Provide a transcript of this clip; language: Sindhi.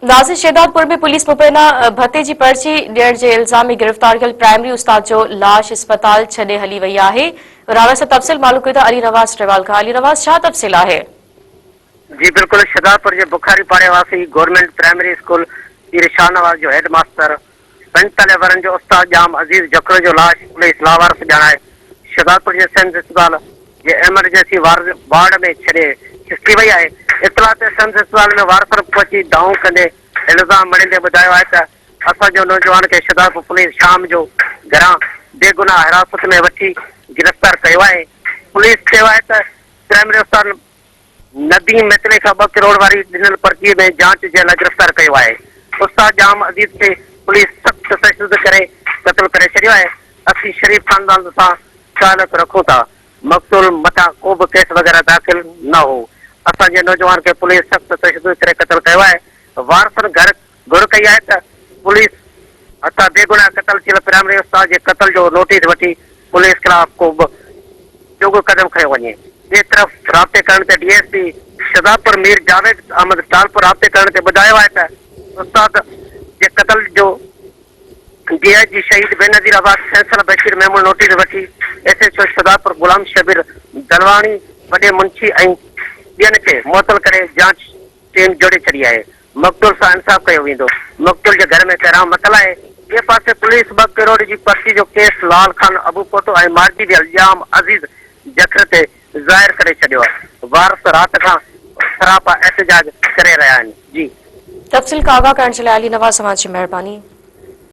ناظر شهدادپور ۾ پوليس مبينا ڀتي جي پرچي ڏيڻ جي الزام ۾ گرفتار ڪيل پرائمري استاد جو لاش اسپتال ڇڏي هلي وئي آهي. راوي سان تفصيل معلوم ڪيون ٿا علي نواز ٽيوال کان علي نواز ڇا تفصيل آهي؟ جي بلڪل شهدادپور جي بخاري پاڙي واسي گورنمينٽ پرائمري اسڪول پير شاهنواز جو هيڊ ماستر 45 ورهين جو استاد ڄام عزيز جکرو جو لاش پوليس لاوارث ڄاڻائي شهدادپور جي سمز اسپتال جي ايمرجنسي وارڊ ۾ ڇڏي کسڪي وئي آهي. اطلاع تي سمز اسپتال ۾ وارثن پهچي دانهون ڪندي الزام مڙهيندي ٻڌايو آهي ته اسان جو نوجوان کي شهدادپور پوليس شام جو گهران بيگناهه حراست ۾ وٺي گرفتار ڪيو آهي. پوليس چيو آهي ته پرائمري استاد نديم ميتلي کان ٻه ڪروڙ واري ڏنل پرچي ۾ جاچ جي لاء گرفتار ڪيو آهي. استاد ڄام عزيز کي پوليس سخت تشدد ڪري قتل ڪري ڇڏيو آهي. اسين شريف خاندان سان تعلق رکون ٿا. مقتول مٿان ڪو به ڪيس وغيره داخل نه هو. اسان جي نوجوان کي پوليس سخت تشدد ڪري قتل ڪيو آهي. وارثن گهر گهر ڪئي آهي ته پوليس هٿان بيگناهه قتل ٿيل پرائمري استاد جي قتل جو نوٽيس وٺي پوليس خلاف ڪو به جوڳو قدم کنيو وڃي. ٻئي طرف رابطي ڪرڻ تي D S P Shahdadpur Mir Javed Ahmed Talpur رابطي ڪرڻ تي ٻڌايو آهي ته استاد جي قتل جو ڊي I جي شهيد بينظير آباد فيصل بشير ميمڻ نوٽيس وٺي S H O Shahdadpur Ghulam Shabbir Dalwani وڏي منشي ۽ ٻين کي معطل ڪري جاچ ٽيم جوڙي ڇڏي آهي، مقتول سان انصاف ڪيو ويندو، مقتول جي گهر ۾ ڪهرام متل آهي. ٻئي پاسي پوليس ٻه ڪروڙ جي پرچي جو ڪيس لال خان ابوپوٽو ۽ مارجي ويل ڄام عزيز جکر تي ظاهر ڪري ڇڏيو آهي، وارث رات کان سراپا احتجاج ڪري رهيا آهن. جي. تفصيل کان آگاهه ڪرڻ جي لاء علي نواز اوهان جي مهرباني.